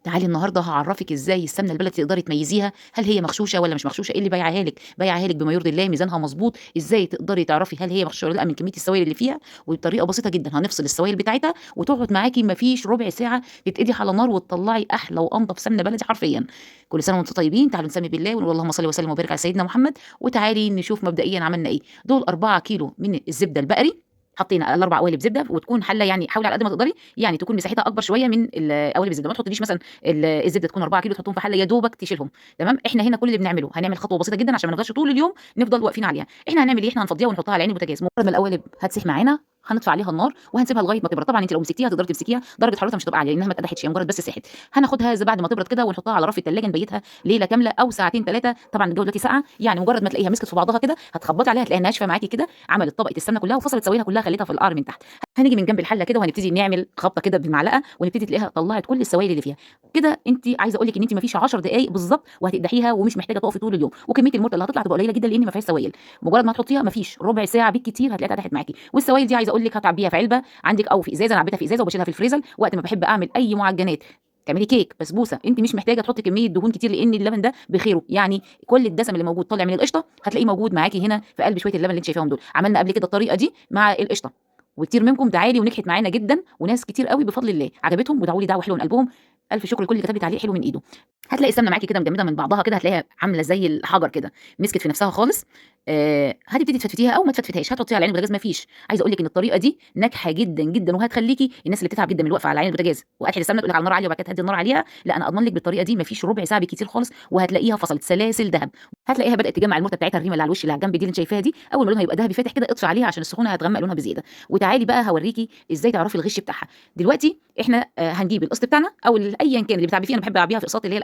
تعالي النهارده هاعرّفِك إزاي السمنة البلدي تقدري تميّزيها، هل هي مغشوشة والّا مش مغشوشة، إيه اللي بايعاها لِك، بايعاها لِك بما يرضي الله، ميزانها مضبوط، إزاي تقدري تعرفي هل هي مغشوشة والّا لأ من كمية السوايل اللي فيها، وبطريقة بسيطة جدًا هنفصل السوايل بتاعتها وتقعد معاكِ ما فيش ربع ساعة تتقدح على النار وتطلّعي أحلى وأنضف سمنة بلدي حرفيًا. كل سنة وأنتم طيبين، تعالوا نسمي بالله ونقول اللهم صل وسلم وبارك على سيدنا محمد، وتعالي نشوف مبدئيًا عملنا إيه. دول 4 كيلو من الزبدة البقري، حطينا ال4 قوالب زبدة وتكون حلة يعني حاولي على قد ما تقدري يعني تكون مساحتها أكبر شوية من قوالب الزبدة، ما تحطيليش مثلًا الزبدة تكون 4 كيلو تحطيهم في حلة يا دوبك تشيلهم، تمام؟ إحنا هنا كل اللي بنعمله هنعمل خطوة بسيطة جدًا عشان ما نفضلش طول اليوم نفضل واقفين عليها. إحنا هنعمل إيه؟ إحنا هنفضيها ونحطها على عين البوتاجاز، مجرد ما القوالب هتسيح معانا هنطفي عليها النار وهنسيبها لغاية ما تبرد. طبعًا أنتِ لو مسكتيها تقدري تمسكيها، درجة حرارتها مش هتبقى عالية لأنها ما اتقدحتش، هي مجرد بس ساحت. هناخدها بعد ما تبرد كده ونحطها على رف التلاجة نبيتها ليلة كاملة أو ساعتين 3، طبعًا الجو دلوقتي ساقعة، يعني مجرد ما تلاقيها مسكت في بعضها كده هتخبطي عليها هتلاقيها ناشفة معاكِ كده، عملت طبقة السمنة كلها وفصلت سوايلها كلها خليتها في القعر من تحت. هنيجي من جنب الحلة كده وهنبتدي نعمل خبطة كده بالمعلقة ونبتدي تلاقيها طلعت كل السوايل اللي فيها. كده أنتِ عايزة أقول لِك إن أنتِ ما فيش 10 دقايق بالضبط وهتقدحيها ومش محتاجة تقفي طول اليوم، وكمية المرتة اللي هتطلع تبقى قليلة جدًا لإن ما فيهاش سوايل، مجرد ما هتحطيها ما فيش ربع ساعة بالكتير هتلاقيها اتقدحت معاكِ. والسوايل دي عايزة أقول لِك هتعبيها في علبة عندِك أو في إزازة، أنا عبيتها في إزازة وباشيلها في الفريزر وقت ما باحب أعمل أي معجنات، تعملي كيك، بسبوسة، أنتِ مش محتاجة تحطي كمية دهون كتير لإن اللبن ده بخيره، يعني كل الدسم اللي موجود طالع من القشطة هتلاقيه موجود معاكِ هنا في قلب شوية اللبن اللي أنتِ شايفاهم دول. عملنا قبل كده الطريقة دي مع القشطة وكتير منكم دعا لي ونجحت معانا جدًا، وناس كتير أوي بفضل الله عجبتهم ودعوا لي دعوة حلوة من قلبهم، ألف شكر لكل اللي كتب لي تعليق حلو من إيده. هتلاقي السمنة معاكِ كده مجمدة من بعضها كده، هتلاقيها عاملة زي الحجر كده، مسكت في نفسها خالص. هتبتدي تفتفتيها أو ما تفتفتيهاش، هتحطيها على عين البوتاجاز ما فيش. عايزة أقول لِك إن الطريقة دي ناجحة جدًا، جدًا، وهتخليكِ الناس اللي بتتعب جدًا من الوقفة على عين البوتاجاز وقدحة السمنة تقول لِك على النار عالية وبعد كده تهدي النار عليها، لأ أنا أضمن لِك بالطريقة دي ما فيش ربع ساعة بالكتير خالص وهتلاقيها فصلت سلاسل دهب. هتلاقيها بدأت تجمع المرتة بتاعتها الريمة اللي على الوش اللي على الجنب دي اللي أنتِ شايفاها دي، أول ما لونها يبقى دهبي فاتح كده اطفي عليها عشان السخونة هتغمق لونها بزيادة. وتعالي بقى هاوريكِ إزاي تعرفي الغش بتاعها. دلوقتي إحنا هنجيب القسط بتاعنا أو أيًا كان اللي بتعبي فيه، أنا باحب أعبيها في أقساط اللي هي